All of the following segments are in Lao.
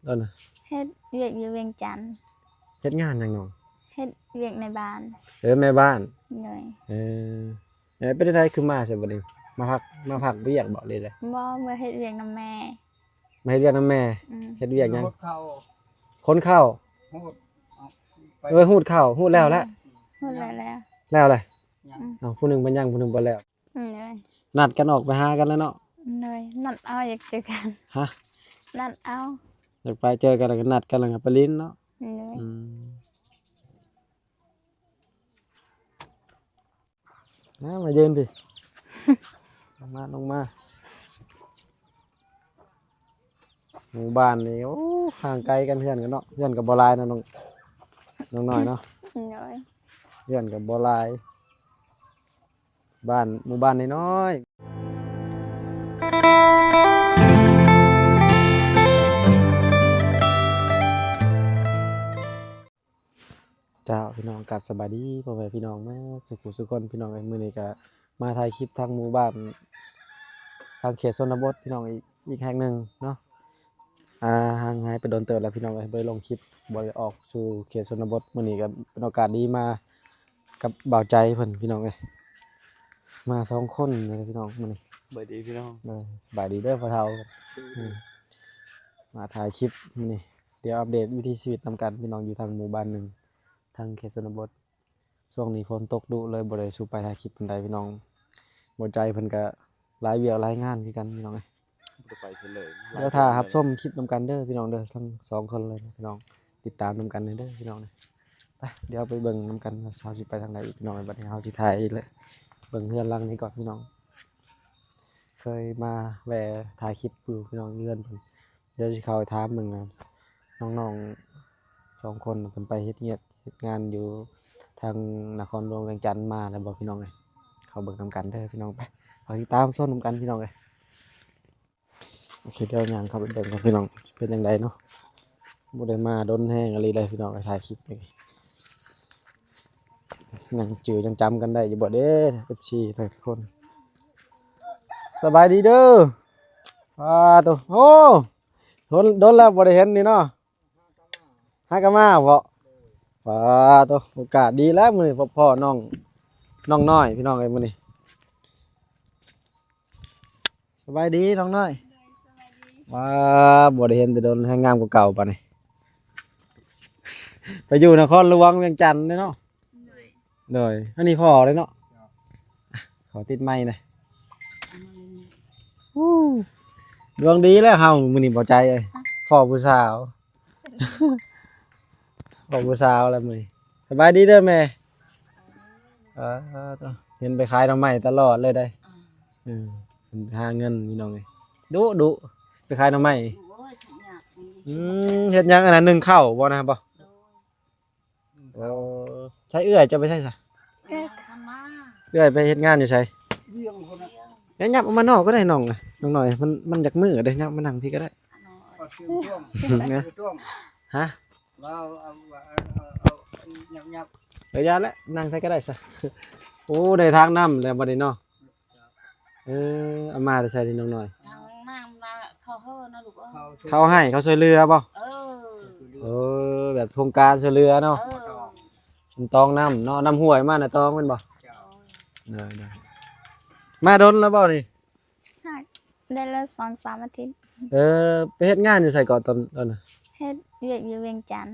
ຕອນນັ້ນ? ເຮັດວຽກຢູ່ວຽງຈັນ. ເຮັດງານຫຍັງນ້ອງ? ເຮັດວຽກໃນບ້ານ. ເອີ ແມ່ບ້ານ. ໂດຍ. ເອີ ເອີ ເປັນຈັ່ງໃດຄືມາຊະບັດນີ້? ມາພັກ ມາພັກວຽກບໍ ຫຼືໃດ? ບໍ່ ມາເຮັດວຽກນຳແມ່. ມາເຮັດວຽກນຳແມ່. ອືມ. ເຮັດວຽກຫຍັງ? ຂນເຂົ້າ. ຂນເຂົ້າ. ຮູດ ເອີ ຮູດເຂົ້າ ຮູດແລ້ວແຫຼະ. ອືມ ຮູດແລ້ວແຫຼະ. ແລ້ວແຫຼະ. ອືມ. ເອົາ ຜູ້ໜຶ່ງເພິ່ນຍັງ ຜູ້ໜຶ່ງບໍ່ແລ້ວ. ອືມ ໂດຍ. ນັດກັນອອກໄປຫາກັນແລ້ວເນາະ. ໂດຍ ນັດເອົາ ຢາກເຈີກັນ. ຮະ? ນັດເອົາ. ຢາກໄປເຈີກັນ ແລ້ວກໍນັດກັນ ແລ້ວກໍໄປຫຼິ້ນເນາະ. ໂດຍ. ອືມ. ມາ ມາຢືນພີ້ ລົງມາ ລົງມາ. ໝູ່ບ້ານນີ້ ໂອ້ ຫ່າງໄກກັນ ເຮືອນກັນເນາະ. ເຮືອນກໍບໍ່ຫຼາຍເນາະ ນ້ອງ ນ້ອງນ້ອຍເນາະ. ໂດຍ. ເຮືອນກໍບໍ່ຫຼາຍ ບ້ານ ໝູ່ບ້ານນ້ອຍໆ. ເຈົ້າ ພີ່ນ້ອງ ກັບສະບາຍດີພໍ່ແມ່ພີ່ນ້ອງເນາະ ສູ່ຜູ້ສູ່ຄົນ ພີ່ນ້ອງເອີຍ. ມື້ນີ້ກໍມາຖ່າຍຄລິບທາງໝູ່ບ້ານ ທາງເຂດຊົນນະບົດ ພີ່ນ້ອງ ອີກ ອີກແຫ່ງໜຶ່ງເນາະ. ອ່າ ຫ່າງຫາຍໄປດົນເຕີບແລ້ວ ພີ່ນ້ອງເອີຍ ບໍ່ໄດ້ລົງຄລິບ ບໍ່ໄດ້ອອກສູ່ເຂດຊົນນະບົດ. ມື້ນີ້ກໍເປັນໂອກາດດີມາກັບບ່າວໃຈເພິ່ນ ພີ່ນ້ອງເອີຍ ມາສອງຄົນເລີຍ ພີ່ນ້ອງ ມື້ນີ້. ສະບາຍດີພີ່ນ້ອງ. ເອີ ສະບາຍດີເດີພໍ່ເຖົ້າ. ອືມ ມາຖ່າຍຄລິບມື້ນີ້ ດຽວອັບເດດວິຖີຊີວິດນຳກັນ ພີ່ນ້ອງ ຢູ່ທາງໝູ່ບ້ານໜຶ່ງ ທາງເຂດຊົນນະບົດ. ຊ່ວງນີ້ຝົນຕົກດຸ ເລີຍບໍ່ໄດ້ສູ່ໄປຖ່າຍຄລິບປານໃດ ພີ່ນ້ອງ. ບ່າວໃຈເພິ່ນກະຫຼາຍວຽກຫຼາຍງານຄືກັນ ພີ່ນ້ອງເອີຍ. ບໍ່ໄດ້ໄປໃສເລີຍ. ດຽວຖ້າຮັບຊົມຄລິບນຳກັນເດີ ພີ່ນ້ອງເດີ ທັງສອງຄົນເລີຍ ພີ່ນ້ອງ ຕິດຕາມນຳກັນເດີ ພີ່ນ້ອງ. ໄປ ດຽວໄປເບິ່ງນຳກັນວ່າເຮົາຊິໄປທາງໃດອີກ ພີ່ນ້ອງ. ບັດນີ້ເຮົາຊິຖ່າຍເລີຍ ເບິ່ງເຮືອນຫຼັງນີ້ກ່ອນ ພີ່ນ້ອງ. ເຄີຍມາແວ່ຖ່າຍຄລິບຢູ່ ພີ່ນ້ອງ ເຮືອນເພິ່ນ. ດຽວຊິເຂົ້າໄປຖາມເບິ່ງ ນ້ອງໆ ສອງຄົນ ເພິ່ນໄປເຮັດວຽກເຮັດງານຢູ່ທາງນະຄອນຫຼວງວຽງຈັນມາແລ້ວບໍ່ ພີ່ນ້ອງເອີຍ. ເຂົ້າເບິ່ງນຳກັນເດີ ພີ່ນ້ອງ. ໄປ ເຮົາຕິດຕາມຊົມນຳກັນ ພີ່ນ້ອງເອີຍ. ໂອເຄ ດຽວຍ່າງເຂົ້າໄປເບິ່ງກ່ອນ ພີ່ນ້ອງ ຊິເປັນຈັ່ງໃດເນາະ. ບໍ່ໄດ້ມາດົນແຮງອີ່ຫຼີເລີຍ ພີ່ນ້ອງເອີຍ ຖ່າຍຄລິບນີ້ ຍັງຈື່ຍັງຈຳກັນໄດ້ຢູ່ບໍ່ເດ້ ເອັຟຊີ ທຸກຄົນ. ສະບາຍດີເດີ. ປາໂຕ ໂອ້ ດົນ ດົນແລ້ວບໍ່ໄດ້ເຫັນນີ້ເນາະ. ຫາກະມາເບາະ. ປາໂຕ ໂອກາດດີແລ້ວມື້ນີ້ ພໍ້ນ້ອງ ນ້ອງນ້ອຍ ພີ່ນ້ອງເອີຍ ມື້ນີ້. ສະບາຍດີນ້ອງນ້ອຍ. ໂດຍ ສະບາຍດີ. ວ້າ ບໍ່ໄດ້ເຫັນແຕ່ດົນ ແຮງງາມກວ່າເກົ່າປານນີ້. ໄປຢູ່ນະຄອນຫຼວງວຽງຈັນເດ້ເນາະ. ໂດຍ. ໂດຍ ອັນນີ້ພໍ່ເດ້ເນາະ. ຂໍຕິດໄມແດ່. ອູ້ ດວງດີແລ້ວເຮົາມື້ນີ້ ບໍ່ໃຈເອີຍ ພໍ້ຜູ້ສາວ ພໍ້ຜູ້ສາວແລ້ວມື້ນີ້. ສະບາຍດີເດີແມ່. ເອີ ເຫັນໄປຂາຍໜໍ່ໄມ້ຕະຫຼອດເລີຍໄດ໋. ເອີ ເອີ ເພິ່ນຫາເງິນ ພີ່ນ້ອງເອີຍ ດຸ ດຸ ໄປຂາຍໜໍ່ໄມ້. ໂອ້ຍ ທຸກຍາກ. ອືມ ເຮັດຫຍັງອັນນັ້ນ ໜຶ້ງເຂົ້າບໍ່ນະ ບໍ່? ໂດຍ. ໂອ້ ໃສເອື້ອຍ ເຈົ້າໄປໃສຊະ? ເອື້ອຍ ເອື້ອຍໄປເຮັດງານຢູ່ໃສ? ຍັບອອກມານອກກໍໄດ້ນ້ອງ ນ້ອງນ້ອຍ ມັນ ມັນຢາກເມື່ອຍເດ້ ຍັບມານັ່ງພີ້ກໍໄດ້. ຮະ? ເອີ ຢ່າແຫຼະ ນັ່ງໃສກໍໄດ້ຊະ. ໂອ້ ໄດ້ທາງນ້ຳແລ້ວບັດນີ້ເນາະ. ເອີ ເອົາມາແຕ່ໃສນີ້ນ້ອງນ້ອຍ? ທາງນ້ຳລະເຂົາເຮີນະລູກເອີຍ. ເຂົາໃຫ້ ເຂົາຊ່ວຍເຫຼືອບໍ່? ເອີ ເອີ ແບບໂຄງການຊ່ວຍເຫຼືອເນາະ. ເອີ ມັນຕ້ອງນ້ຳເນາະ ນ້ຳຫ້ວຍມານະຕ້ອງແມ່ນບໍ່? ເຈົ້າ. ເອີ ມາດົນແລ້ວບໍ່ນີ້? ຫາກໄດ້ລະສອງສາມອາທິດ. ເອີ ໄປເຮັດງານຢູ່ໃສເກາະຕອນ ຕອນນັ້ນ? ເຮັດວຽກຢູ່ວຽງຈັນ.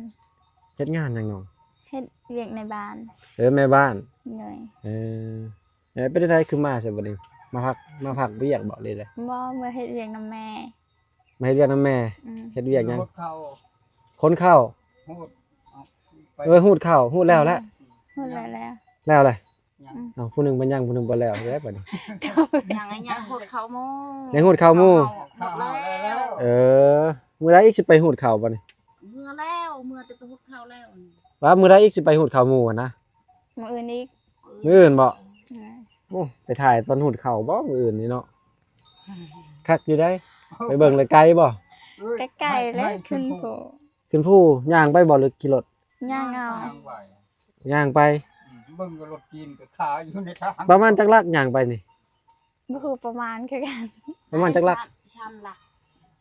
ເຮັດງານຫຍັງນ້ອງ? ເຮັດວຽກໃນບ້ານ. ເອີ ແມ່ບ້ານ. ໂດຍ. ເອີ ເອີ ເປັນຈັ່ງໃດຄືມາຊະບັດນີ້? ມາພັກ ມາພັກວຽກບໍ ຫຼືໃດ? ບໍ່ ມາເຮັດວຽກນຳແມ່. ມາເຮັດວຽກນຳແມ່. ອືມ. ເຮັດວຽກຫຍັງ? ຂົນເຂົ້າ. ຂົນເຂົ້າ. ຮູດ ເອີ ຮູດເຂົ້າ ຮູດແລ້ວແຫຼະ. ອືມ ຮູດແລ້ວແຫຼະ. ແລ້ວແຫຼະ. ອືມ. ເອົາ ຜູ້ໜຶ່ງເພິ່ນຍັງ ຜູ້ໜຶ່ງບໍ່ແລ້ວ ເຮັດໄດ໋ບັດນີ້? ຍັງ ຍັງຮູດເຂົ້າໝູ່. ຍັງຮູດເຂົ້າໝູ່. ໝົດແລ້ວ. ເອີ ມື້ໃດອີກຊິໄປຮູດເຂົ້າບັດນີ້? ເມື່ອແລ້ວ ເມື່ອແຕ່ໄປຮູດເຂົ້າແລ້ວ. ວ່າມື້ໃດອີກຊິໄປຮູດເຂົ້າໝູ່ຫັ້ນນະ? ມື້ອື່ນອີກ. ມື້ອື່ນບໍ? ອືມ. ໂອ້ ໄປຖ່າຍຕອນຮູດເຂົ້າບໍ ມື້ອື່ນນີ້ເນາະ. ຄັກຢູ່ໃດ໋. ໄປເບິ່ງແລ້ວໄກບໍ? ໃກ້ໆແຫຼະ ຂຶ້ນພູ. ຂຶ້ນພູ ຍ່າງໄປບໍ ຫຼືຂີ່ລົດ? ຍ່າງເອົາ. ຍ່າງໄປ. ຍ່າງໄປ. ອືມ ເບິ່ງກໍລົດຈີນກໍຄາຢູ່ໃນທາງ. ປະມານຈັກຫຼັກຍ່າງໄປນີ້? ບໍ່ຮູ້ ປະມານຄືກັນ. ປະມານຈັກຫຼັກ? ສາມ ສາມຫຼັກ.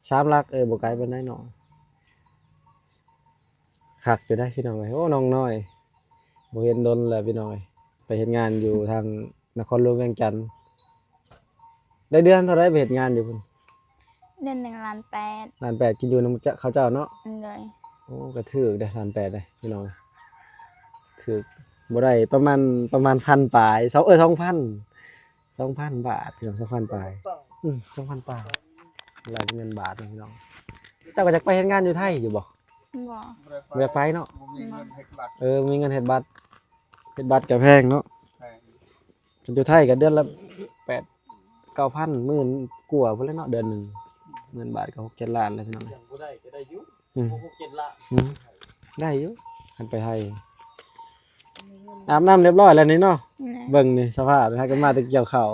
ສາມຫຼັກ ເອີ ບໍ່ໄກປານໃດເນາະ. ຄັກຢູ່ໄດ໋ພີ່ນ້ອງເອີຍ. ໂອ້ ນ້ອງນ້ອຍ ບໍ່ເຫັນດົນແລ້ວພີ່ນ້ອງເອີຍ. ໄປເຮັດງານຢູ່ທາງນະຄອນຫຼວງວຽງຈັນ. ໄດ້ເດືອນເທົ່າໃດໄປເຮັດງານຢູ່ພຸ້ນ? ເດືອນໜຶ່ງລ້ານແປດ. ລ້ານແປດ ກິນຢູ່ນຳເຂົາເຈົ້າເນາະ? ໂດຍ. ໂອ້ ກໍຖືກເດ້ ລ້ານແປດເດ້ພີ່ນ້ອງ. ຖືກ ບໍ່ໄດ້ປະມານ ປະມານພັນປາຍ ສອງ ເອີ ສອງພັນ ສອງພັນບາດພີ່ນ້ອງ ສອງພັນປາຍ. ອືມ ສອງພັນປາຍ ຫຼາຍເປັນເງິນບາດເນາະພີ່ນ້ອງ. ເຈົ້າກໍຢາກໄປເຮັດງານຢູ່ໄທຢູ່ບໍ່? ບໍ່ ບໍ່ຢາກໄປເນາະ? ບໍ່ມີເງິນເຮັດບັດ. ເອີ ມີເງິນເຮັດບັດ ເຮັດບັດກໍແພງເນາະ. ແພງ. ຄັນຢູ່ໄທກໍເດືອນລະແປດເກົ້າພັນ ໝື່ນກວ່າພຸ້ນແຫຼະເນາະ ເດືອນໜຶ່ງ. ເງິນບາດກໍຫົກເຈັດລ້ານແລ້ວພີ່ນ້ອງ. ຍັງບໍ່ໄດ້ກໍໄດ້ຢູ່ ອືມ ຫົກເຈັດລ້ານ. ອືມ ໄດ້ຢູ່ ຄັນໄປໄທ. ອາບນ້ຳຮຽບຮ້ອຍແລ້ວນີ້ເນາະ? ແມ່ນ. ເບິ່ງນີ້ສະພາບ ຫາກັນມາແຕ່ກ່ຽວເຂົ້າ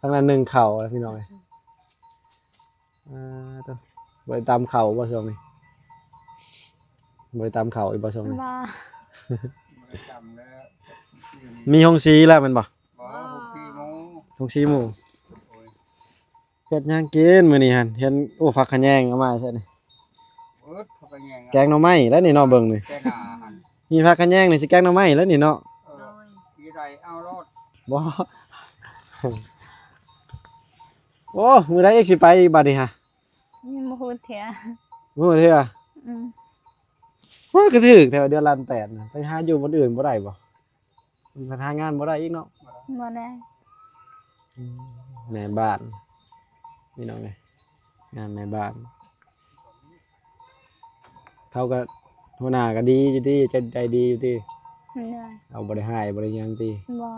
ທາງນັ້ນໜຶ້ງເຂົ້າແລ້ວພີ່ນ້ອງເອີຍ. ອ່າ ໂທ້ ບໍ່ໄດ້ຕຳເຂົ້າບໍ່ຊ່ວງນີ້? ບໍ່ໄດ້ຕຳເຂົ້າອີກບໍ່ຊ່ວງນີ້? ບໍ່ ບໍ່ໄດ້ຕຳແລ້ວ. ມີໂຮງສີແລ້ວແມ່ນບໍ່? ບໍ່ ໂຮງສີໝູ່ ໂຮງສີໝູ່. ໂອ້ຍ ເຮັດຫຍັງກິນມື້ນີ້ຫັ້ນ? ເຫັນ ໂອ້ ຜັກຂະແຍງເອົາມາໃສ່ນີ້. ເອີ ຜັກຂະແຍງ ແກງໜໍ່ໄມ້ແລ້ວນີ້ເນາະ ເບິ່ງນີ້. ແຕ່ໜ້າຫັ້ນ ມີຜັກຂະແຍງນີ້ ຊິແກງໜໍ່ໄມ້ແລ້ວນີ້ເນາະ. ເອີ ຊິໄດ້ເອົາໂລດ. ບໍ່ ໂອ້ ມື້ໃດອີກຊິໄປອີກບັດນີ້ຫະ? ຍັງບໍ່ຮູ້ເທື່ອ ບໍ່ຮູ້ເທື່ອ. ອືມ ໂອ້ຍ ກໍຖືກແທ້ ເດືອນລ້ານແປດນະ. ໄປຫາຢູ່ບ່ອນອື່ນບໍ່ໄດ້ບໍ່? ມັນຫາງານບໍ່ໄດ້ອີກເນາະ? ບໍ່ໄດ້. ອືມ ແມ່ບ້ານ ພີ່ນ້ອງເອີຍ ງານແມ່ບ້ານ. ເຂົາກໍ ຫົວໜ້າກໍດີຢູ່ຕິ ໃຈ ໃຈດີຢູ່ຕິ? ໂດຍ. ເອົາ ບໍ່ໄດ້ຮ້າຍ ບໍ່ໄດ້ຫຍັງຕິ? ບໍ່.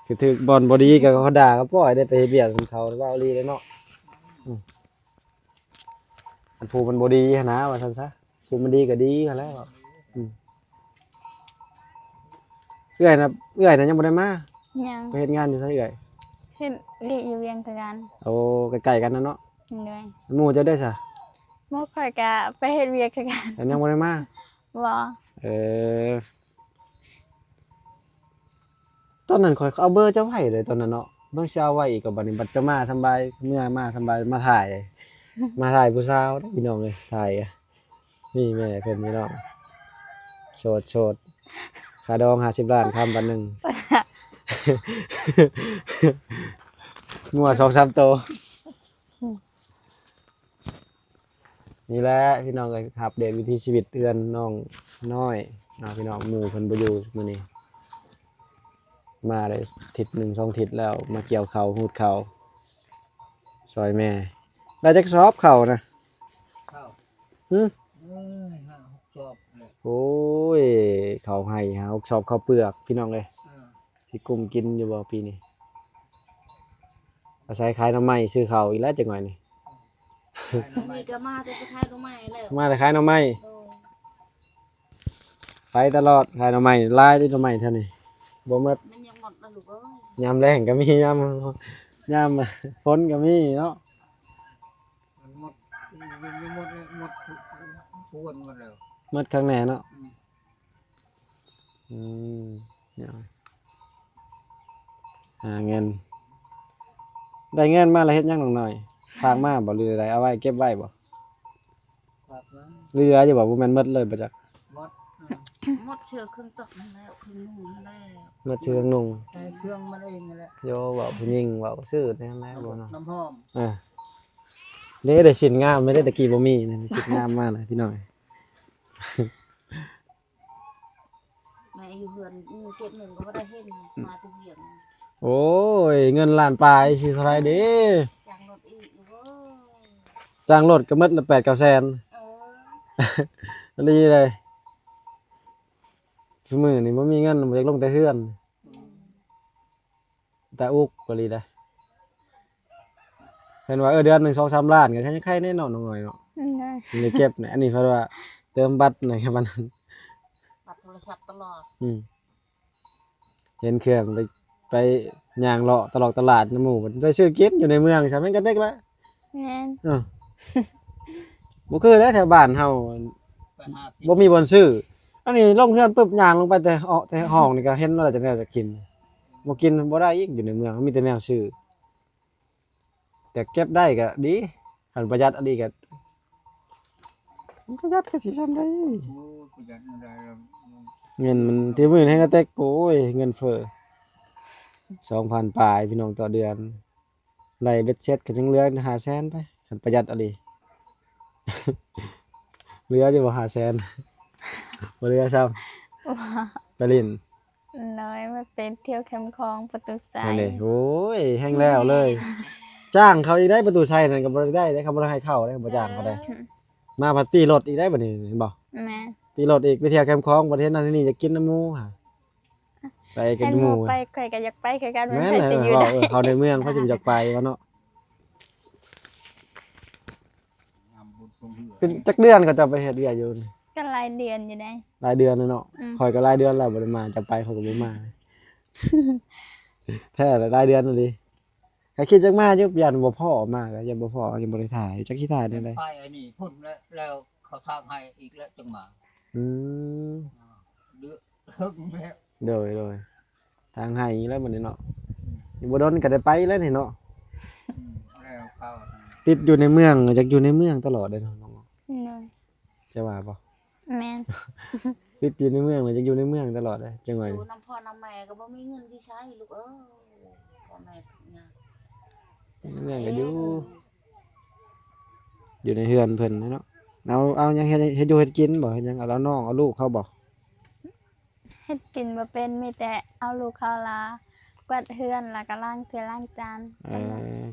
ຄືຖືກບ່ອນບໍ່ດີກໍເຂົາດ່າກໍປ່ອຍໄດ້ ໄປເຮັດວຽກນຳເຂົາ. ເວົ້າອີ່ຫຼີເດ້ເນາະ. ອືມ ອັນຜູ້ມັນບໍ່ດີຫັ້ນນະ ວ່າຊັ້ນຊະ. ຜູ້ມັນດີກໍດີຫັ້ນແຫຼະ. ອືມ ເອື້ອຍນະ ເອື້ອຍນະຍັງບໍ່ໄດ້ມາ? ຍັງ. ໄປເຮັດງານຢູ່ໃສເອື້ອຍ? ເຮັດວຽກຢູ່ວຽງຄືກັນ. ໂອ້ ໃກ້ໆກັນນະເນາະ. ໂດຍ. ໝູ່ເຈົ້າເດ້ຊະ? ໝູ່ຂ້ອຍກະໄປເຮັດວຽກຄືກັນ. ແລ້ວຍັງບໍ່ໄດ້ມາ? ບໍ່. ເອີ ຕອນນັ້ນຂ້ອຍເອົາເບີເຈົ້າໄວ້ເລີຍຕອນນັ້ນເນາະ. ເບິ່ງຊິເອົາໄວ້ອີກກໍບັດນີ້ ບັດເຈົ້າມາສຳບາຍ ເມືອມາສຳບາຍ ມາຖ່າຍ ມາຖ່າຍຜູ້ສາວເດ້ພີ່ນ້ອງເອີຍ. ຖ່າຍ ນີ້ແມ່ເພິ່ນພີ່ນ້ອງ ໂສດໆ. ຄ່າດອງຫ້າສິບລ້ານ ຄຳບັດໜຶ່ງ ງົວສອງສາມໂຕ. ນີ້ແຫຼະພີ່ນ້ອງເອີຍ ອັບເດດວິຖີຊີວິດເຮືອນນ້ອງນ້ອຍເນາະພີ່ນ້ອງ. ໝູ່ເພິ່ນບໍ່ຢູ່ມື້ນີ້ ມາໄດ້ທິດໜຶ່ງສອງທິດແລ້ວ ມາກ່ຽວເຂົ້າ ຮູດເຂົ້າ ຊ່ອຍແມ່. ໄດ້ຈັກສອບເຂົ້ານະ? ເຂົ້າ ຫຶ? ເອີ ຫ້າຫົກສອບແຫຼະ. ໂອ້ຍ ເຂົ້າໄຮ່ຫ້າຫົກສອບເຂົ້າເປືອກ ພີ່ນ້ອງເອີຍ. ເອີ ຊິກຸ້ມກິນຢູ່ບໍ່ປີນີ້? ອາໄສຂາຍໜໍ່ໄມ້ຊື້ເຂົ້າອີກແລ້ວຈັກໜ້ອຍນີ້. ເອີ ຂາຍໜໍ່ໄມ້ ນີ້ກໍມາແຕ່ຂາຍໜໍ່ໄມ້ແລ້ວ ມາແຕ່ຂາຍໜໍ່ໄມ້. ໂດຍ. ໄປຕະຫຼອດ ຂາຍໜໍ່ໄມ້ ຫຼາຍເດ້ໜໍ່ໄມ້ແຖວນີ້ ບໍ່ໝົດ. ມັນຍັງໝົດລະລູກເອີຍ. ຍາມແລ້ງກໍມີ ຍາມ ຍາມຝົນກໍມີເນາະ. ມັນໝົດ ມັນໝົດ ໝົດ ພວນໝົດແລ້ວ ໝົດຄັກແນ່ເນາະ. ອືມ ອືມ ຫາເງິນ ໄດ້ເງິນມາແລ້ວເຮັດຫຍັງນ້ອງນ້ອຍ? ຝາກມາບໍ່ ຫຼືໃດ? ເອົາໄວ້ເກັບໄວ້ບໍ່? ຝາກມາ ເຫຼືອຢູ່ບໍ່? ບໍ່ແມ່ນໝົດເລີຍບໍ່ຈັກ? ໝົດ ໝົດເສື້ອເຄື່ອງຕົກນັ້ນແຫຼະ ເຄື່ອງນຸ່ງນັ້ນແຫຼະ. ໝົດເສື້ອເຄື່ອງນຸ່ງ ໃຊ້ເຄື່ອງມັນເອງນັ້ນແຫຼະ. ໂຍ ເວົ້າຜູ້ຍິງ ເວົ້າຊື່ແນວນັ້ນແຫຼະ ບໍ່ເນາະ ນ້ຳຫອມ. ອ່າ ເດ້ ໄດ້ສິ້ນງາມ ໄດ້ແຕ່ກີ້ບໍ່ມີ ສິ້ນງາມມາແລ້ວພີ່ນ້ອງ. ມາຢູ່ເຮືອນ ອືມ ເກັບເງິນກໍບໍ່ໄດ້ເຫັນ ມາແຕ່ວຽງ. ໂອ້ຍ ເງິນລ້ານປາຍຊິເທົ່າໃດເດ້? ຈ້າງລົດອີກ ໂອ້ຍ ຈ້າງລົດກໍໝົດລະແປດເກົ້າແສນ. ເອີ ອີ່ຫຼີເລີຍ ຊຸມື້ນີ້ບໍ່ມີເງິນ ບໍ່ຢາກລົງແຕ່ເຮືອນ. ອືມ ຕາອຸກກໍລີໄດ໋. ເຫັນວ່າ ເອີ ເດືອນໜຶ່ງສອງສາມລ້ານ ກໍຍັງໄຄແນ່ເນາະ ນ້ອງນ້ອຍເນາະ. ອືມ ໄດ້ເກັບນີ້. ອັນນີ້ເພິ່ນວ່າເຕີມບັດໃນກັບອັນນັ້ນ ບັດໂທລະສັບຕະຫຼອດ. ອືມ ເຫັນເຄື່ອງໄປ ໄປຍ່າງເລາະຕະຫຼອກຕະຫຼາດນຳໝູ່ ໄປຊື້ກິນຢູ່ໃນເມືອງ ຊະແມ່ນກະເຕັກລະ. ແມ່ນ. ເອີ ບໍ່ຄືແຫຼະແຖວບ້ານເຮົາ ໄປຫາກິນ ບໍ່ມີບ່ອນຊື້. ອັນນີ້ລົງເຮືອນປຶບ ຍ່າງລົງໄປແຕ່ ແຕ່ຫ້ອງນີ້ກໍເຫັນແລ້ວ ຈະແນວຈະກິນ ບໍ່ກິນບໍ່ໄດ້ອີກ. ຢູ່ໃນເມືອງມີແຕ່ແນວຊື້ ແຕ່ເກັບໄດ້ກໍດີ ຄັນປະຢັດອີ່ຫຼີກໍ ມັນປະຢັດກໍຊິຊ່ຳໃດ. ໂອ້ຍ ປະຢັດແນວໃດລະ? ເງິນມັນ ທີ່ມື້ແຮງກະແຕັກ ໂອ້ຍ ເງິນເຟີ້ ສອງພັນປາຍ ພີ່ນ້ອງ ຕໍ່ເດືອນ. ໄລ່ເບັດເສັດກໍຍັງເຫຼືອຫ້າແສນໄປ ຄັນປະຢັດອີ່ຫຼີ. ເຫຼືອຢູ່ບໍ່ຫ້າແສນ? ບໍ່ເຫຼືອຊ້ຳ. ໄປຫຼິ້ນ ໂດຍ ມາໄປທ່ຽວແຄມຂອງປະຕູໄຊ. ນັ້ນເດ້ ໂອ້ຍ ແຮງແລ້ວເລີຍ. ຈ້າງເຂົາອີກໄດ໋ ປະຕູໄຊນັ້ນກໍບໍ່ໄດ້ໄດ້ ເຂົາບໍ່ໄດ້ໃຫ້ເຂົ້າເດ້ ບໍ່ຈ້າງເຂົາໄດ້. ເອີ ມາພັດປີ້ລົດອີກໄດ໋ ບັດນີ້ ເຫັນບໍ່? ແມ່ນ ປີ້ລົດອີກ ໄປທ່ຽວແຄມຂອງ ບັດເຫັນນັ້ນເຫັນນີ້ ຢາກກິນນຳໝູ່ຫາ ໄປກັບໝູ່. ໄປ ຂ້ອຍກໍຢາກໄປຄືກັນ. ແມ່ນແຫຼະ ເວົ້າ ເອີ ເຂົາໃນເມືອງ ເຂົາຊິຢາກໄປວ່າເນາະ. ເປັນຈັກເດືອນເຂົາເຈົ້າໄປເຮັດວຽກຢູ່ນີ້? ກໍຫຼາຍເດືອນຢູ່ໃດ໋. ຫຼາຍເດືອນແລ້ວເນາະ. ອືມ ຂ້ອຍກໍຫຼາຍເດືອນແລ້ວບໍ່ໄດ້ມາ. ເຈົ້າໄປ ຂ້ອຍກໍບໍ່ມາ. ແທ້ຫຼາຍເດືອນອີ່ຫຼີ. ກໍຄິດຢາກມາຢູ່ ຢ້ານບໍ່ພໍ້ ມາກໍຢ້ານບໍ່ພໍ້ ຍັງບໍ່ໄດ້ຖ່າຍ ຈັກຊິຖ່າຍແນວໃດ. ໄປອັນນີ້ພຸ້ນແລ້ວ ແລ້ວເຂົາທາງໃຫ້ອີກແລ້ວຈຶ່ງມາ. ອືມ ເດືອນເຖິງແລ້ວ. ໂດຍ ໂດຍ ທາງໃຫ້ອີກແລ້ວບັດນີ້ເນາະ. ອືມ ອີກບໍ່ດົນກໍໄດ້ໄປແລ້ວນີ້ເນາະ. ອືມ ແລ້ວເຂົາ ຕິດຢູ່ໃນເມືອງ ຢາກຢູ່ໃນເມືອງຕະຫຼອດເດ້ເນາະ. ໂດຍ ຈະວ່າບໍ່? ແມ່ນ ຕິດຢູ່ໃນເມືອງ ແລ້ວຢາກຢູ່ໃນເມືອງຕະຫຼອດເດ້ ຈັງຫວະ. ຢູ່ນຳພໍ່ນຳແມ່ກໍບໍ່ມີເງິນຊິໃຊ້ລູກເອີຍ. ພໍ່ແມ່ທຸກຍາກ ໃນເມືອງກໍຢູ່ ຢູ່ໃນເຮືອນເພິ່ນເນາະ. ເອົາ ເອົາຫຍັງເຮັດ ເຮັດຢູ່ເຮັດກິນບໍ່? ເຮັດຫຍັງ ເອົານ້ອງເອົາລູກເຂົາບໍ່? ເຮັດກິນບໍ່ເປັນ ມີແຕ່ເອົາລູກເຂົາລາກວາດເຮືອນ ແລ້ວກໍລ້າງຖ້ວຍລ້າງຈານ. ເອີ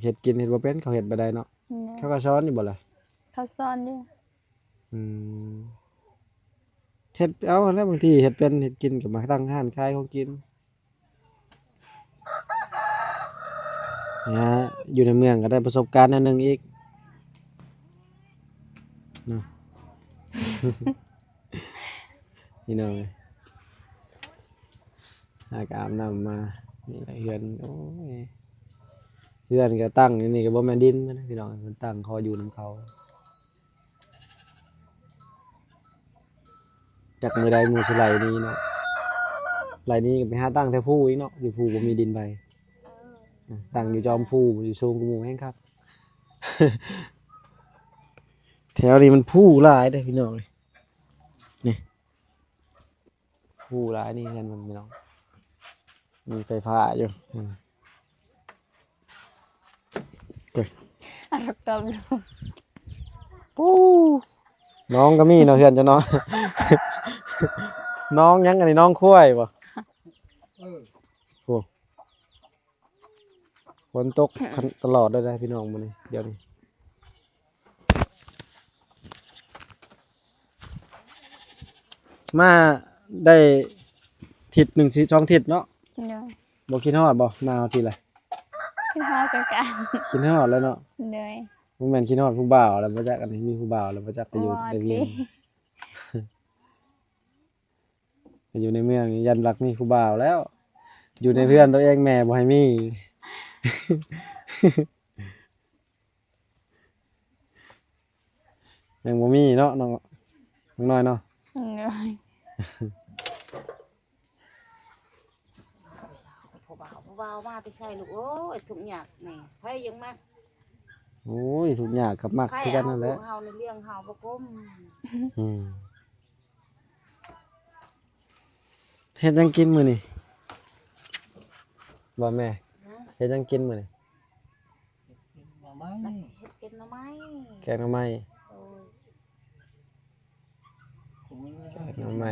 ເຮັດກິນເຮັດບໍ່ເປັນ ເຂົາເຮັດບໍ່ໄດ້ເນາະ. ໂດຍ ເຂົາກໍສອນຢູ່ບໍ່ລະ? ເຂົາສອນຢູ່. ອືມ ເຮັດເອົາຫັ້ນແຫຼະ ບາງທີເຮັດເປັນເຮັດກິນກໍມາຕັ້ງຮ້ານຂາຍຂອງກິນ. ນະ ຢູ່ໃນເມືອງກໍໄດ້ປະສົບການແນວໜຶ່ງອີກເນາະ ພີ່ນ້ອງເອີຍ. ຫາກໍອາບນ້ຳມາ ນີ້ແຫຼະເຮືອນ. ໂອ້ຍ ເຮືອນກໍຕັ້ງຢູ່ນີ້ ກໍບໍ່ແມ່ນດິນເພິ່ນນະ ພີ່ນ້ອງ ເພິ່ນຕັ້ງຂໍຢູ່ນຳເຂົາ. ຈັກມື້ໃດໝູ່ຊິໄລ່ໜີເນາະ ໄລ່ໜີກໍໄປຫາຕັ້ງແຖວພູອີກເນາະ. ຢູ່ພູບໍ່ມີດິນໃຜ. ເອີ ອືມ ຕັ້ງຢູ່ຈອມພູ ຢູ່ສູງກວ່າໝູ່ແຮງຄັກ. ແຖວນີ້ມັນພູຫຼາຍເດ້ພີ່ນ້ອງເອີຍ ນີ້ ພູຫຼາຍນີ້ເຮືອນມັນພີ່ນ້ອງ ມີໄຟຟ້າຢູ່. ອືມ ເອີ ອັນຮັກຕອບຢູ່ ປູ້ ໜອງກໍມີເນາະເຮືອນເຈົ້າເນາະ. ໜອງຫຍັງອັນນີ້ ໜອງຄວາຍບໍ່? ເອີ ໂອ້ ຝົນຕົກ ຕະຫຼອດເລີຍນະພີ່ນ້ອງມື້ນີ້ ດຽວນີ້. ມາໄດ້ທິດໜຶ່ງ ສອງທິດເນາະ. ໂດຍ ບໍ່ຄິດຮອດບໍ່? ມາເອົາທີລະ ຄິດຮອດຄືກັນ. ຄິດຮອດແລ້ວເນາະ. ໂດຍ ບໍ່ແມ່ນຄິດຮອດຜູ້ບ່າວແລ້ວບໍ່ຈັກ ອັນນີ້ມີຜູ້ບ່າວແລ້ວບໍ່ຈັກ ໄປຢູ່ໃນວຽງ ໄປຢູ່ໃນເມືອງນີ້ ຢ້ານລັກມີຜູ້ບ່າວແລ້ວ ຢູ່ໃນເຮືອນຕົວເອງແມ່ບໍ່ໃຫ້ມີ. ຍັງບໍ່ມີເນາະ ນ້ອງ ນ້ອງນ້ອຍເນາະ. ໂດຍ ຜູ້ບ່າວ ຜູ້ບ່າວມາແຕ່ໃສລູກເອີຍ ທຸກຍາກນີ້ ໃຜຍັງມັກ. ໂອ້ຍ ທຸກຍາກກໍມັກຄືກັນນັ້ນແຫຼະ ໃຜເອົາລູກເຮົານີ້ລ້ຽງເຮົາບໍ່ກົມ. ອືມ ເຮັດຫຍັງກິນມື້ນີ້ ບໍ່ແມ່? ຫື? ເຮັດຫຍັງກິນມື້ນີ້? ເຮັດກິນໜໍ່ໄມ້ ເຮັດກິນໜໍ່ໄມ້ ແກງໜໍ່ໄມ້. ໂດຍ ແກງໜໍ່ໄມ້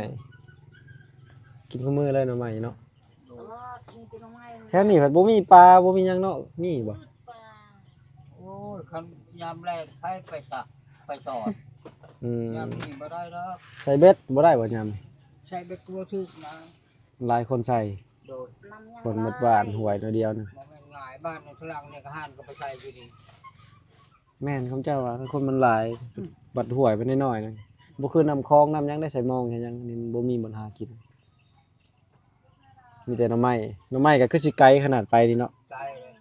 ກິນຄູ່ມື້ເລີຍໜໍ່ໄມ້ເນາະ. ຕະຫຼອດມີແຕ່ໜໍ່ໄມ້. ແຖວນີ້ພັດບໍ່ມີປາ ບໍ່ມີຫຍັງເນາະ ມີບໍ່? ປາ ໂອ້ຍ ຄັນຍາມແລ້ງໃຜໄປສະ ໄປສອດ. ອືມ ຍາມນີ້ບໍ່ໄດ້ດອກ ໃສ່ເບັດບໍ່ໄດ້ບໍ່ຍາມນີ້? ໃສ່ເບັດກໍບໍ່ຖືກນະ ຫຼາຍຄົນໃສ່. ໂດຍ ຄົນໝົດບ້ານຫ້ວຍໜ້ອຍດຽວນະ ບໍ່ແມ່ນງ່າຍ ບ້ານໃນພະລັງໃນກະຫານກໍໄປໃສ່ຢູ່ນີ້. ແມ່ນ ຄຳເຈົ້າວ່າຄົນມັນຫຼາຍ ອືມ ບັດຫ້ວຍມັນນ້ອຍໆນະ ບໍ່ຄືນ້ຳຄອງນ້ຳຫຍັງໄດ້ ໃສ່ມອງໃສ່ຫຍັງນີ້ ມັນບໍ່ມີບ່ອນຫາກິນ ມີແຕ່ໜໍ່ໄມ້. ໜໍ່ໄມ້ກໍຄືຊິໄກຂະໜາດໄປນີ້ເນາະ. ໄກເລີຍ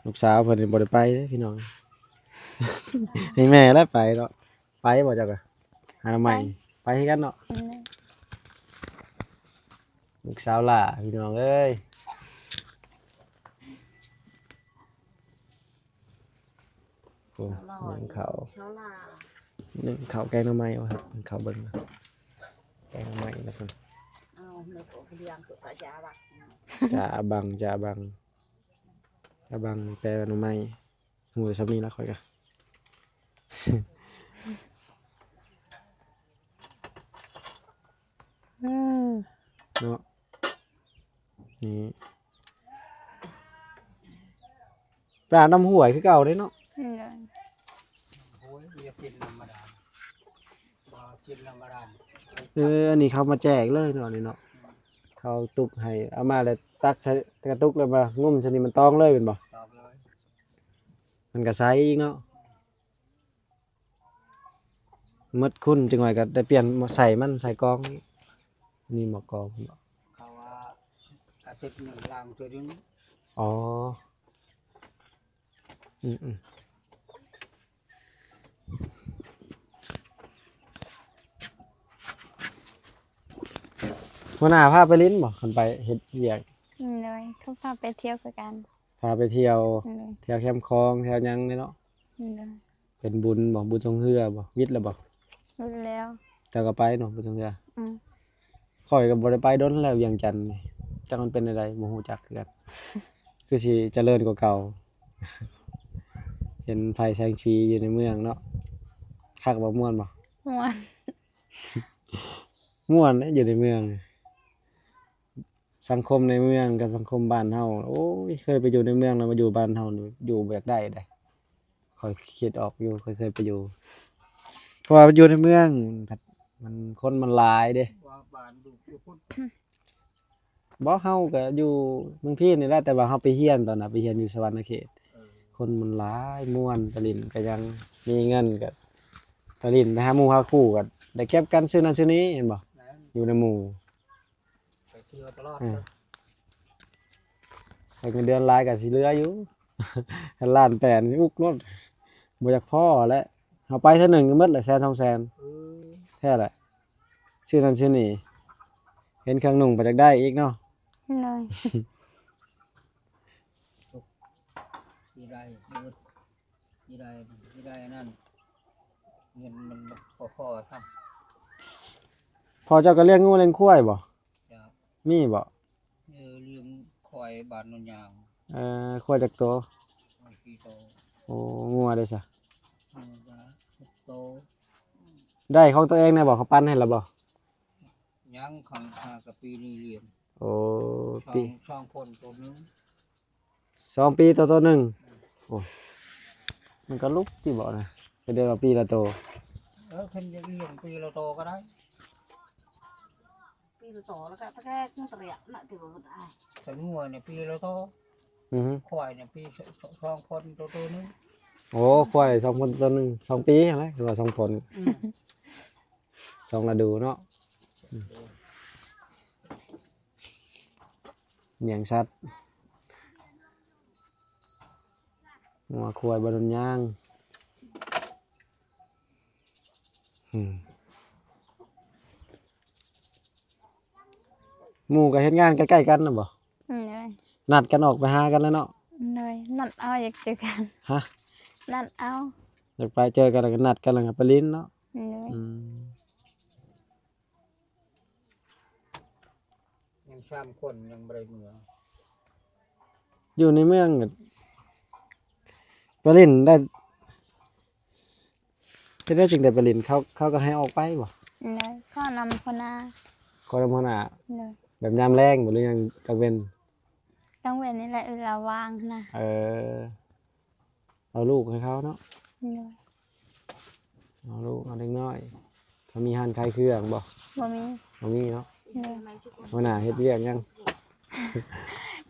ລູກສາວເພິ່ນນີ້ບໍ່ໄດ້ໄປເດ້ພີ່ນ້ອງ ໃຫ້ແມ່ແຫຼະໄປເນາະ. ໄປບໍ່ເຈົ້າກະ ຫາໜໍ່ໄມ້? ໄປ ໄປຄືກັນເນາະ. ອືມ ລູກສາວຫຼ້າພີ່ນ້ອງເອີຍ. ໂອ້ ໜຶ້ງເຂົ້າ ຊາວລາວ ໜຶ້ງເຂົ້າແກງໜໍ່ໄມ້ວະ ໜຶ້ງເຂົ້າເບິ່ງ ແກງໜໍ່ໄມ້ນະເພິ່ນ ເອົາ ແມ່ກໍລຽງກໍຈາບັງ ຈາບັງ ຈາບັງ ຈາບັງ ແປວ່າໜໍ່ໄມ້ ຮູ້ແຕ່ສ່ຳນີ້ລະຂ້ອຍກະ ເນາະ ນີ້ ໄປອາບນ້ຳຫ້ວຍຄືເກົ່າເດ້ເນາະ ໂດຍ ໂອ້ຍ ຢາກກິນນ້ຳບາດານ ບໍ່ກິນນ້ຳບາດານ ເອີ ອັນນີ້ເຂົາມາແຈກເລີຍເນາະ ນີ້ເນາະ ເຂົາຕຸກໃຫ້ ເອົາມາແລ້ວຕັກໃສ່ກະຕຸກ ແລ້ວມາງຸ້ມໃສ່ນີ້ ມັນຕອງເລີຍແມ່ນບໍ່? ຕອງເລີຍ ມັນກະໃສອີກເນາະ. ໝົດຄຸນ ຈັກໜ້ອຍກໍໄດ້ປ່ຽນ ໃສ່ມັນ ໃສ່ກອງນີ້ ມີໝໍ້ກອງເນາະ ເຂົາວ່າອາທິດໜຶ່ງລ້າງເທື່ອໜຶ່ງ ອໍ ອືມໆ ຫົວໜ້າພາໄປຫຼິ້ນບໍ່? ຄັນໄປເຮັດວຽກ ໂດຍ ເຂົາພາໄປທ່ຽວຄືກັນ ພາໄປທ່ຽວ ໂດຍ ແຖວແຄມຂອງ ແຖວຫຍັງນີ້ເນາະ ໂດຍ ເປັນບຸນບໍ່? ບຸນຊ່ວງເຮືອບໍ່? ວິດແລ້ວບໍ່? ວິດແລ້ວ ເຈົ້າກໍໄປເນາະ ບຸນຊ່ວງເຮືອ ອືມ ຂ້ອຍກໍບໍ່ໄດ້ໄປດົນແລ້ວ ວຽງຈັນນີ້ ຈັກມັນເປັນແນວໃດ ບໍ່ຮູ້ຈັກຄືກັນ ຄືຊິຈະເລີນກວ່າເກົ່າ ເຫັນໄຟແສງສີຢູ່ໃນເມືອງເນາະ ຄັກບໍ່? ມ່ວນບໍ່? ມ່ວນ ມ່ວນເດ້ ຢູ່ໃນເມືອງ ສັງຄົມໃນເມືອງກັບສັງຄົມບ້ານເຮົາ ໂອ້ຍ ເຄີຍໄປຢູ່ໃນເມືອງແລ້ວມາຢູ່ບ້ານເຮົານີ້ ຢູ່ບໍ່ຢາກໄດ້ເດ້ ຂ້ອຍຄິດອອກຢູ່ ຂ້ອຍເຄີຍໄປຢູ່ ເພາະວ່າຢູ່ໃນເມືອງມັນ ຄົນມັນຫຼາຍເດ້ ວ່າບ້ານລູກຢູ່ພຸ້ນ ບໍ່ ເຮົາກໍຢູ່ເມືອງພີນນີ້ແຫຼະ ແຕ່ວ່າເຮົາໄປຮຽນຕອນນັ້ນ ໄປຮຽນຢູ່ສະຫວັນນະເຂດ ເອີ ຄົນມັນຫຼາຍ ມ່ວນ ໄປຫຼິ້ນກໍຍັງມີເງິນ ກໍໄປຫຼິ້ນ ໄປຫາໝູ່ຫາຄູ່ ກໍໄດ້ເກັບກັນຊື້ນັ້ນຊື້ນີ້ ເຫັນບໍ່? ແມ່ນ ຢູ່ນຳໝູ່ ໄປທ່ຽວຕະຫຼອດ ເອີ ໃຫ້ເງິນເດືອນຫຼາຍກໍຊິເຫຼືອຢູ່ ລ້ານແປດນີ້ອຸກໂລດ ບໍ່ຢາກພໍ້ແຫຼະ ເຮົາໄປເທື່ອໜຶ່ງກໍໝົດແຫຼະ ແສນສອງແສນ ເອີ ແທ້ແຫຼະ ຊື້ນັ້ນຊື້ນີ້ ເຫັນເຄື່ອງນຸ່ງກໍຢາກໄດ້ອີກເນາະ ໂດຍ ຊິໄດ້ ຊິໄດ້ ຊິໄດ້ອັນນັ້ນ ເງິນມັນບໍ່ພໍຊ້ຳ ພໍ່ເຈົ້າກໍລ້ຽງງົວລ້ຽງຄວາຍບໍ່? ເຈົ້າ ມີບໍ່? ເອີ ລ້ຽງຄວາຍບ້ານໂນນຍາວ ເອີ ຄວາຍຈັກໂຕ? ຄວາຍສີ່ໂຕ ໂອ້ ງົວເດ້ຊະ? ງົວກໍຫົກໂຕ ໄດ້ຂອງຕົວເອງແດ່ບໍ່? ເຂົາປັ່ນໃຫ້ແລ້ວບໍ່? ຍັງ ຂ້ອຍຫາກະປີນີ້ລ້ຽງ ໂອ້ ສອງ ປີ ສອງຄົນໂຕໜຶ່ງ ສອງປີໂຕ ໂຕໜຶ່ງ ໂອ້ຍ ມັນກໍລຸກຕິບໍ່ນະ ກໍເດືອນວ່າປີລະໂຕ ເອີ ຄັນຢາກລ້ຽງປີລະໂຕກໍໄດ້ ປີລະໂຕ ແລ້ວກໍຕະແກງຕະເລຍນະ ທີ່ວ່າມັນອາຍ ຄັນງົວນີ້ປີລະໂຕ ອືຮຶ ຄວາຍນີ້ປີສອງ ສອງຄົນໂຕ ໂຕໜຶ່ງ ໂອ້ ຄວາຍສອງຄົນໂຕໜຶ່ງ ສອງປີຫັ້ນແຫຼະ ຄືວ່າສອງຄົນ ອືມ ສອງລະດູເນາະ ອືມ ລ້ຽງສັດ ງົວຄວາຍ ບາດດົນຍາງ ອືມ ໝູ່ກໍເຮັດງານໃກ້ໆກັນນະບໍ່? ໂດຍ ນັດກັນອອກໄປຫາກັນແລ້ວເນາະ ໂດຍ ນັດເອົາ ຢາກເຈີກັນ ຮະ? ນັດເອົາ ຢາກໄປເຈີກັນ ແລ້ວກໍນັດກັນ ແລ້ວກໍໄປຫຼິ້ນເນາະ ໂດຍ ອືມ ຍັງສາມຄົນຍັງບໍ່ໄດ້ເມືອ ຢູ່ໃນເມືອງກໍໄປຫຼິ້ນໄດ້ ເຮັດໄດ້ຈຶ່ງໄດ້ໄປຫຼິ້ນ ເຂົາ ເຂົາກໍໃຫ້ອອກໄປບໍ່? ໂດຍ ຂໍນຳຫົວໜ້າ ຂໍນຳຫົວໜ້າ ໂດຍ ແບບຍາມແລງບໍ່ ຫຼືຍັງກາງເວັນ? ກາງເວັນນີ້ແຫຼະ ເວລາວ່າງນະ ເອີ ເອົາລູກໃຫ້ເຂົາເນາະ ໂດຍ ເອົາລູກເອົາເດັກນ້ອຍ ເຂົາມີຮ້ານຂາຍເຄື່ອງບໍ່? ບໍ່ມີ ບໍ່ມີເນາະ ໂດຍ ຫົວໜ້າເຮັດວຽກຫຍັງ?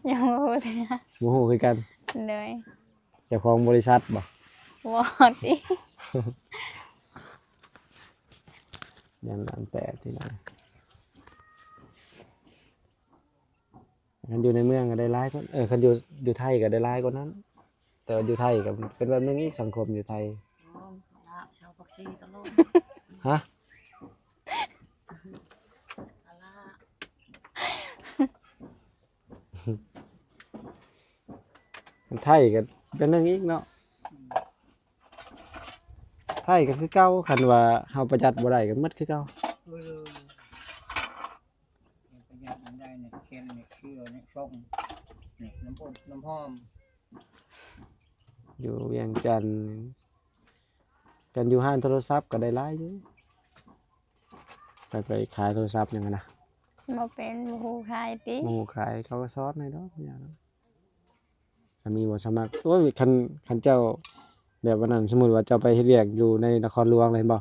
ຍັງບໍ່ຮູ້ເທື່ອ ບໍ່ຮູ້ຄືກັນ ໂດຍ ເຈົ້າຂອງບໍລິສັດບໍ່? ບໍ່ຕິ ຢ້ານລ້ານແຕກທີ່ນັ້ນ ຄັນຢູ່ໃນເມືອງກໍໄດ້ຫຼາຍກວ່າ ເອີ ຄັນຢູ່ ຢູ່ໄທກໍໄດ້ຫຼາຍກວ່ານັ້ນ ແຕ່ວ່າຢູ່ໄທກໍເປັນແບບໜຶ່ງອີກ ສັງຄົມຢູ່ໄທ ໂອ້ ລາວຊາວປັກຊີຕະຫຼອດ ຮະ? ໄທກໍເປັນໜຶ່ງອີກເນາະ ອືມ ໄທກໍຄືເກົ່າ ຄັນວ່າເຮົາປະຢັດບໍ່ໄດ້ກໍໝົດຄືເກົ່າ. ເອີ ປະຢັດມັນໄດ້ນີ້ ແຄນນີ້ ເຊື້ອນີ້ ຊົງນີ້ ນ້ຳອົບນ້ຳຫອມ. ຢູ່ວຽງຈັນ ຄັນຢູ່ຮ້ານໂທລະສັບກໍໄດ້ຫຼາຍຢູ່. ໄປ ໄປຂາຍໂທລະສັບຫຍັງຫັ້ນນະ? ບໍ່ເປັນ ບໍ່ຮູ້ຂາຍຕິ? ບໍ່ຮູ້ຂາຍ ເຂົາກໍສອນໃຫ້ດອກ ບໍ່ຫຍັງດອກ. ຖ້າມີບໍ່ສະໝັກ ໂອ້ຍ ຄັນ ຄັນເຈົ້າແບບວ່ານັ້ນ ສົມມຸດວ່າເຈົ້າໄປເຮັດວຽກຢູ່ໃນນະຄອນຫຼວງເລີຍ ເຫັນບໍ່?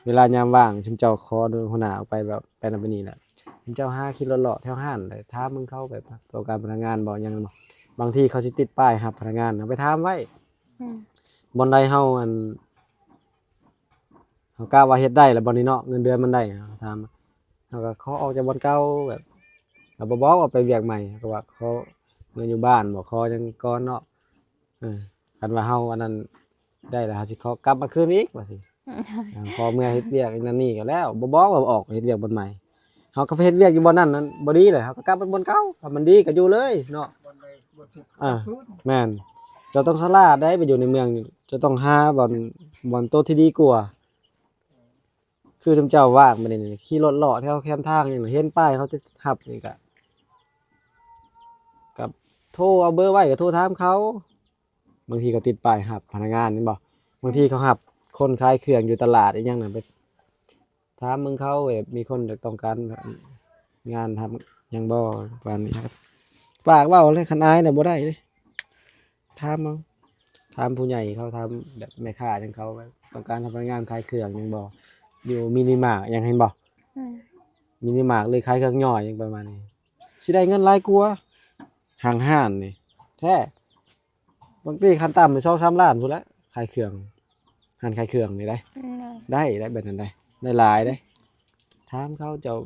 ເວລາຍາມວ່າງ ຊຸມເຈົ້າຂໍໂດຍຫົວໜ້າອອກໄປແບບ ໄປນັ້ນໄປນີ້ແຫຼະ ຊຸມເຈົ້າຫາຂີ່ລົດເລາະແຖວຮ້ານ ແລ້ວຖາມເບິ່ງເຂົາແບບຕ້ອງການພະນັກງານບໍ່ ຫຍັງບໍ່? ບາງທີເຂົາຊິຕິດປ້າຍຮັບພະນັກງານ ເຮົາໄປຖາມໄວ້. ອືມ ບ່ອນໃດເຮົາ ອັນ ເຮົາກະວ່າເຮັດໄດ້ແລ້ວບ່ອນນີ້ເນາະ ເງິນເດືອນມັນໄດ້ ເຮົາຖາມ ເຮົາກໍຂໍອອກຈາກບ່ອນເກົ່າ ແບບ ເຮົາບໍ່ບອກວ່າໄປວຽກໃໝ່ ເຮົາກໍວ່າຂໍເມືອຢູ່ບ້ານບໍ ຂໍຫຍັງກ່ອນເນາະ. ເອີ ຄັນວ່າເຮົາອັນນັ້ນໄດ້ແລ້ວ ເຮົາຊິຂໍກັບມາຄືນອີກວ່າຊີ້ ເອີ ຂໍເມືອເຮັດວຽກນັ້ນນີ້ກໍແລ້ວ ບໍ່ບອກວ່າອອກໄປເຮັດວຽກບ່ອນໃໝ່. ເຮົາກໍໄປເຮັດວຽກຢູ່ບ່ອນນັ້ນນັ້ນບໍ່ດີເລີຍ ເຮົາກໍກັບໄປບ່ອນເກົ່າ ຖ້າມັນດີກໍຢູ່ເລີຍເນາະ. ບ່ອນໃດບໍ່ຖືກ ອ່າ ກັບຄືນ. ແມ່ນ ເຈົ້າຕ້ອງສະຫຼາດໄດ໋ ໄປຢູ່ໃນເມືອງ ເຈົ້າຕ້ອງຫາບ່ອນ ບ່ອນໂຕທີ່ດີກວ່າ. ຄືຊຸມເຈົ້າວ່າງບາດນີ້ ຂີ່ລົດເລາະແຖວແຄມທາງຫຍັງ ເຫັນປ້າຍເຂົາຕິດຮັບນີ້ກະ ກະໂທເອົາເບີໄວ້ ກະໂທຖາມເຂົາ. ບາງທີເຂົາຕິດປ້າຍຮັບພະນັກງານ ເຫັນບໍ່? ບາງທີເຂົາຮັບຄົນຂາຍເຄື່ອງຢູ່ຕະຫຼາດອີ່ຫຍັງນະ ໄປຖາມເບິ່ງເຂົາ ແບບມີຄົນຢາກຕ້ອງການງານຮັບຫຍັງບໍ່ ປະມານນີ້. ປາກເວົ້າເລີຍ ຄັນອາຍນະບໍ່ໄດ້ເດ້. ຖາມເອົາ ຖາມຜູ້ໃຫຍ່ເຂົາ ຖາມແບບແມ່ຄ້າຫຍັງເຂົາ ແບບຕ້ອງການຮັບພະນັກງານຂາຍເຄື່ອງຫຍັງບໍ່ ຢູ່ມິນິມາດຫຍັງ ເຫັນບໍ່? ອືມ ມິນິມາດ ຫຼືຂາຍເຄື່ອງຍ່ອຍຫຍັງປະມານນີ້ ຊິໄດ້ເງິນຫຼາຍກວ່າຫ້າງຮ້ານນີ້ແທ້. ບາງທີຂັ້ນຕ່ຳສອງສາມລ້ານພຸ້ນແຫຼະ ຂາຍເຄື່ອງ ຮ້ານຂາຍເຄື່ອງນີ້ໄດ໋. ອືມ ໄດ້ ໄດ້ແບບນັ້ນໄດ໋ ໄດ້ຫຼາຍເດ້. ຖາມເຂົາ ເຈົ້າ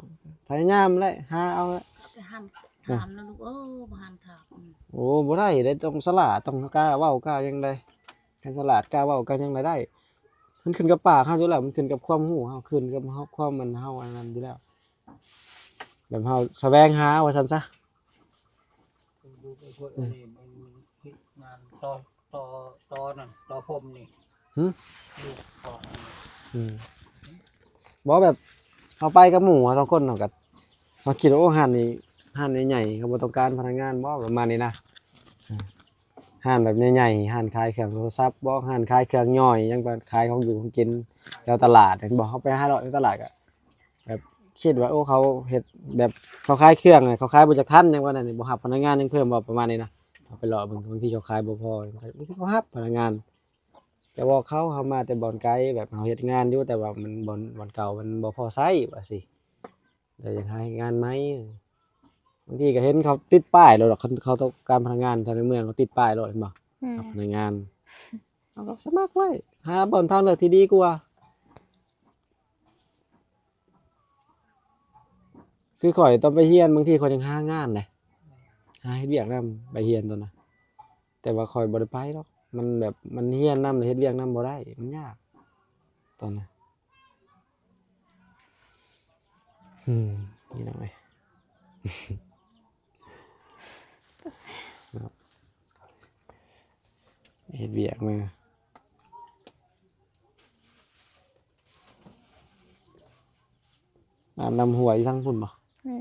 ພະຍາຍາມແຫຼະ ຫາເອົາແຫຼະ. ໄປຫ້າມຖາມນະລູກເອີຍ ບໍ່ຫ້າມຖາມ. ອືມ ໂອ້ ບໍ່ໄດ້ເດ້ ຕ້ອງສະຫຼາດ ຕ້ອງກ້າເວົ້າກ້າຫຍັງໄດ໋. ຄັນສະຫຼາດກ້າເວົ້າກ້າຫຍັງລະໄດ້. ມັນຂຶ້ນກັບປາກເຮົາຢູ່ແລ້ວ ມັນຂຶ້ນກັບຄວາມຮູ້ເຮົາ ຂຶ້ນກັບເຮົາ ຄວາມມັນເຮົາອັນນັ້ນຢູ່ແລ້ວ ແບບເຮົາສະແຫວງຫາວ່າຊັ້ນຊະ. ຢູ່ໄປພວກອັນນີ້ມັນ ງານຕໍ່ ຕໍ່ ຕໍ່ນັ້ນ ຕໍ່ພົມນີ້. ຫື? ຢູ່ຂອງ ອືມ ບໍ່ ແບບເຮົາໄປກັບໝູ່ເຮົາສອງຄົນ ເຮົາກໍ ເຮົາຄິດວ່າ ໂອ້ ຮ້ານນີ້ ຮ້ານໃຫຍ່ໆ ເຂົາບໍ່ຕ້ອງການພະນັກງານບໍ່ ປະມານນີ້ນະ. ອືມ ຮ້ານແບບໃຫຍ່ໆ ຮ້ານຂາຍເຄື່ອງໂທລະສັບບໍ ຮ້ານຂາຍເຄື່ອງຍ່ອຍຫຍັງ ຂາຍຂອງຢູ່ຂອງກິນແຖວຕະຫຼາດ ເຫັນບໍ່? ເຮົາໄປຫາເລາະໃນຕະຫຼາດກໍ ແບບຄິດວ່າ ໂອ້ ເຂົາເຮັດແບບເຂົາຂາຍເຄື່ອງ ເຂົາຂາຍບໍ່ຈັກທັນຫຍັງປະມານນັ້ນ ບໍ່ຮັບພະນັກງານຫຍັງເພີ່ມບໍ່ ປະມານນີ້ນະ. ເຮົາໄປເລາະເບິ່ງ ບາງທີເຂົາຂາຍບໍ່ພໍ ບາງທີເຂົາຮັບພະນັກງານ. ແຕ່ບອກເຂົາ ເຮົາມາແຕ່ບ່ອນໄກ ແບບເຮົາເຮັດງານຢູ່ ແຕ່ວ່າມັນ ບ່ອນ ບ່ອນເກົ່າມັນບໍ່ພໍໃຊ້ວ່າຊີ້ ແລ້ວຢາກຫາເຮັດງານໃໝ່. ບາງທີກໍເຫັນເຂົາຕິດປ້າຍໂລດດອກ ຄັນເຂົາຕ້ອງການພະນັກງານ ແຖວໃນເມືອງເຂົາຕິດປ້າຍໂລດ ເຫັນບໍ່? ອືມ ຮັບພະນັກງານ ເຮົາກໍສະໝັກໄວ້ ຫາບ່ອນທາງເລືອກທີ່ດີກວ່າ. ຄືຂ້ອຍຕອນໄປຮຽນ ບາງທີຂ້ອຍຍັງຫາງານເດ້ ຫາເຮັດວຽກນຳ ໄປຮຽນຕອນນັ້ນ ແຕ່ວ່າຂ້ອຍບໍ່ໄດ້ໄປດອກ ມັນແບບ ມັນຮຽນນຳ ແລະເຮັດວຽກນຳບໍ່ໄດ້ ມັນຍາກຕອນນັ້ນ. ອືມ ພີ່ນ້ອງເອີຍ ເນາະ ເຮັດວຽກມາ ອາບນ້ຳຫ້ວຍຢູ່ທາງພຸ້ນບໍ່?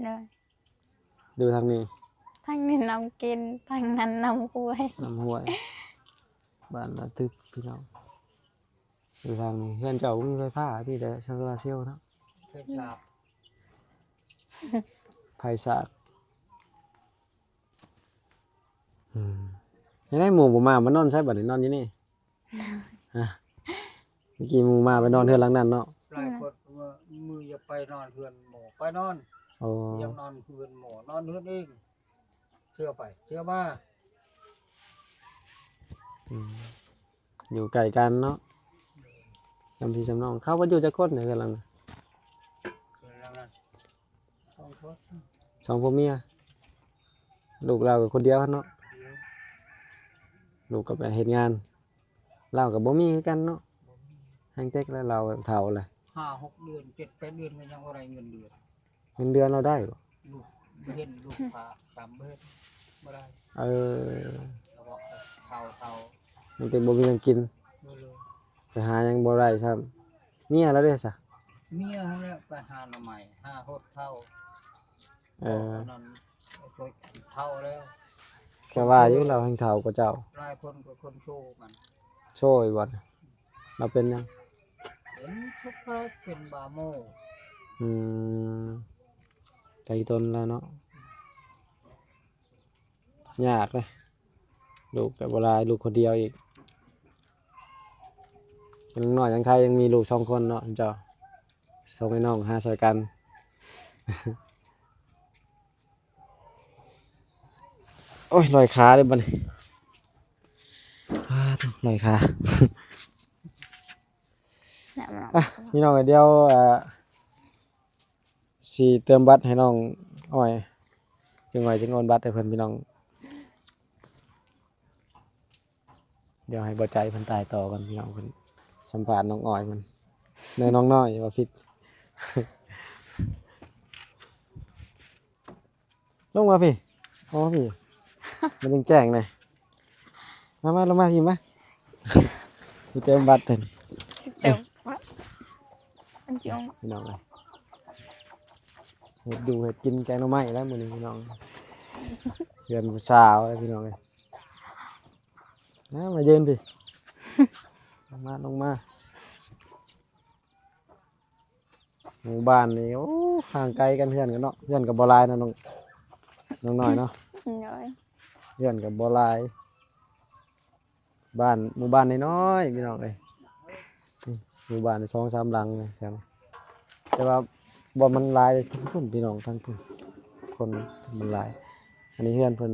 ໂດຍ ຢູ່ທາງນີ້ ທາງນີ້ນ້ຳກິນ ທາງນັ້ນນ້ຳຫ້ວຍ ນ້ຳຫ້ວຍ ບ້ານລະຕຶກ ພີ່ນ້ອງ. ຢູ່ທາງນີ້ ເຮືອນເຈົ້າບໍ່ມີໄຟຟ້າ ມີແຕ່ໂຊລາເຊວເນາະ ໄຟສາດ ໄຟສາດ. ອືມ ຍັງໄດ້ໝູ່ບໍ່ມາ ມານອນໃສບັດນີ້ ນອນຢູ່ນີ້? ຮະ ເມື່ອກີ້ໝູ່ມາໄປນອນເຮືອນຫຼັງນັ້ນເນາະ ຫຼາຍຄົນວ່າ ມື້ຢາກໄປນອນເຮືອນໝໍ ໄປນອນ. ໂອ້ ຢາກນອນເຮືອນໝໍ ນອນເຮືອນເອງ ເທື່ອໄປເທື່ອມາ. ອືມ ຢູ່ໃກ້ກັນເນາະ ນຳພີ່ນຳນ້ອງ. ເຂົາເພິ່ນຢູ່ຈັກຄົນໃນເຮືອນຫຼັງນັ້ນ? ເຮືອນຫຼັງນັ້ນ ສອງຄົນ ສອງຜົວເມຍ. ລູກລາວກໍຄົນດຽວຫັ້ນເນາະ ລູກກໍໄປເຮັດງານ ລາວກໍບໍ່ມີຄືກັນເນາະ ແຮງເຕັກແລ້ວ ລາວເຖົ້າແລ້ວ ຫ້າຫົກເດືອນ ເຈັດແປດເດືອນກໍຍັງບໍ່ໄດ້ເງິນເດືອນ. ເງິນເດືອນລາວໄດ້ບໍ່? ລູກບໍ່ເຫັນ ລູກພາຕາມບໍ່ເຫັນ ບໍ່ໄດ້. ເອີ ລາວບອກເຖົ້າໆ ຍັງແຕ່ບໍ່ມີຫຍັງກິນ ບໍ່ເລີຍ. ຫາຫຍັງບໍ່ໄດ້ຊ້ຳ. ເມຍລາວເດ້ຊະ? ເມຍຫັ້ນແຫຼະໄປຫາໜໍ່ໄມ້ ຫາຫົດເຂົ້າ. ເອີ ອັນນັ້ນ ເຖົ້າແລ້ວ. ແຕ່ວ່າຢູ່ລາວແຮ່ງເຖົ້າກວ່າເຈົ້າ. ຫຼາຍຄົນກໍຄົນໂຊກັນ. ໂຊອີກບໍ່? ລາວເປັນຫຍັງ? ເປັນສະເປັກ ເປັນບາໂມ. ອືມ ໄກຕົນແລ້ວເນາະ. ຍາກເດ້ ລູກກໍບໍ່ຫຼາຍ ລູກຄົນດຽວອີກ. ຍັງນ້ອຍຍັງໄຄ ຍັງມີລູກສອງຄົນເນາະເຈົ້າ. ສົ່ງໃຫ້ນ້ອງຫາຊ່ອຍກັນ. ໂອ້ຍ ລອຍຂາເດ້ບັດນີ້. ອ້າ ໂທ້ ລອຍຂາ. ອ່ະ ພີ່ນ້ອງເອີຍ ດຽວ ອ່າ ຊິເຕີມບັດໃຫ້ນ້ອງອ້ອຍ ຈັ່ງໜ້ອຍຈຶ່ງໂອນບັດໃຫ້ເພິ່ນພີ່ນ້ອງ. ດຽວໃຫ້ບໍ່ໃຈເພິ່ນຖ່າຍຕໍ່ກ່ອນພີ່ນ້ອງ ເພິ່ນສຳພາດນ້ອງອ້ອຍເພິ່ນ ເນີ ນ້ອງນ້ອຍວ່າຜິດ. ລົງມາພີ້ ລົງມາພີ້ ມັນຈັ່ງແຈ້ງແດ່. ມາ ມາ ລົງມາພີ້ມາ ຊິເຕີມບັດເພິ່ນ. ເຕີມບັດ ມັນຊິອອກ ພີ່ນ້ອງເອີຍ ເຮັດຢູ່ເຮັດກິນແກງໜໍ່ໄມ້ແລ້ວມື້ນີ້ພີ່ນ້ອງ. ເຮືອນຜູ້ສາວແລ້ວພີ່ນ້ອງເອີຍ. ມາ ມາຢືນພີ້ ລົງມາ ລົງມາ. ໝູ່ບ້ານນີ້ ໂອ້ ຫ່າງໄກກັນ ເຮືອນກັນເນາະ. ເຮືອນກໍບໍ່ຫຼາຍເນາະ ນ້ອງ ນ້ອງນ້ອຍເນາະ. ໂດຍ ເຮືອນກໍບໍ່ຫຼາຍ ບ້ານ ໝູ່ບ້ານນ້ອຍໆ ພີ່ນ້ອງເອີຍ. ນີ້ ໝູ່ບ້ານສອງສາມຫຼັງນີ້ ແຕ່ວ່າບໍ່ ມັນຫຼາຍທາງພຸ້ນ ພີ່ນ້ອງ ທາງພຸ້ນ ຄົນມັນຫຼາຍ. ອັນນີ້ເຮືອນເພິ່ນ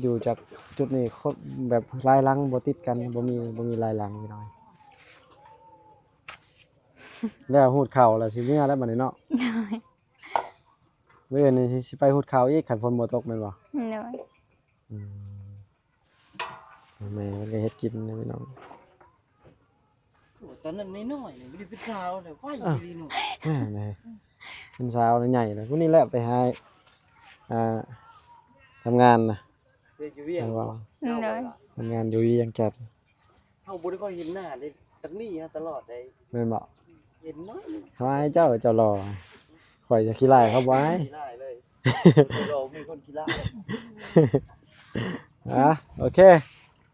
ຢູ່ຈາກຈຸດນີ້ ຄົນແບບຫຼາຍຫຼັງບໍ່ຕິດກັນ ບໍ່ມີ ບໍ່ມີຫຼາຍຫຼັງພີ່ນ້ອງ. ແລ້ວຮູດເຂົ້າແລ້ວຊິເມືອແລ້ວບັດນີ້ເນາະ. ໂດຍ ມື້ອື່ນນີ້ຊິ ຊິໄປຮູດເຂົ້າອີກ ຄັນຝົນບໍ່ຕົກແມ່ນບໍ່? ໂດຍ ອືມ ແມ່ເພິ່ນກໍເຮັດກິນນະພີ່ນ້ອງ. ໂອ້ ຕອນນັ້ນນ້ອຍໆ ນີ້ບໍ່ໄດ້ເປັນສາວເລີຍ ໄວອີ່ຫຼີເນາະ. ແມ່ນເດ້ ເປັນສາວແລ້ວໃຫຍ່ແລ້ວ. ຜູ້ນີ້ແຫຼະໄປຫາ ອ່າ ທຳງານນະ ເຮັດຢູ່ວຽງ ແມ່ນບໍ່? ໂດຍ ທຳງານຢູ່ວຽງຈັນ. ເຮົາບໍ່ໄດ້ຄ່ອຍເຫັນໜ້າເດ້ ຕັກໜີເຮົາຕະຫຼອດເດ້ ແມ່ນບໍ່? ເຫັນໜ້ອຍໜຶ່ງ. ເຂົາອາຍເຈົ້າ ເຈົ້າຫຼໍ່ ຂ້ອຍຈະຂີ້ລ້າຍເຂົາບໍ່ອາຍ. ຂີ້ລ້າຍເລີຍ ຫຼໍ່ມີຄົນຂີ້ລ້າຍ. ອ່າ ໂອເຄ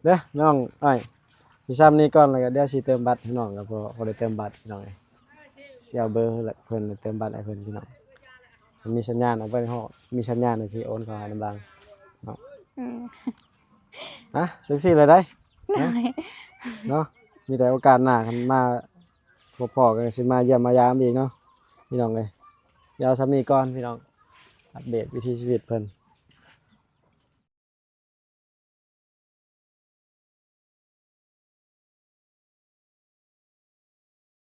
ເດີນ້ອງອ້ອຍ ຊິຊ່ຳນີ້ກ່ອນ ແລ້ວກໍດຽວຊິເຕີມບັດໃຫ້ນ້ອງ ກໍພໍ ພໍໄດ້ເຕີມບັດພີ່ນ້ອງເອີຍ. ຊິເອົາເບີເພິ່ນໄປເຕີມບັດໃຫ້ເພິ່ນພີ່ນ້ອງ. ມີສັນຍານເອົາໄປຮອດ ມີສັນຍານຊິໂອນເຂົ້າຫານຳຫຼັງເນາະ. ອືມ ອ່ະ ຈັ່ງຊີ້ເລີຍໄດ໋ ໂດຍ ເນາະ. ມີແຕ່ໂອກາດໜ້າຄັນມາພົບພໍ້ກັນ ຊິມາຢ້ຽມມາຢາມອີກເນາະ ພີ່ນ້ອງເອີຍ. ດຽວຊ່ຳນີ້ກ່ອນພີ່ນ້ອງ ອັບເດດວິຖີຊີວິດເພິ່ນ.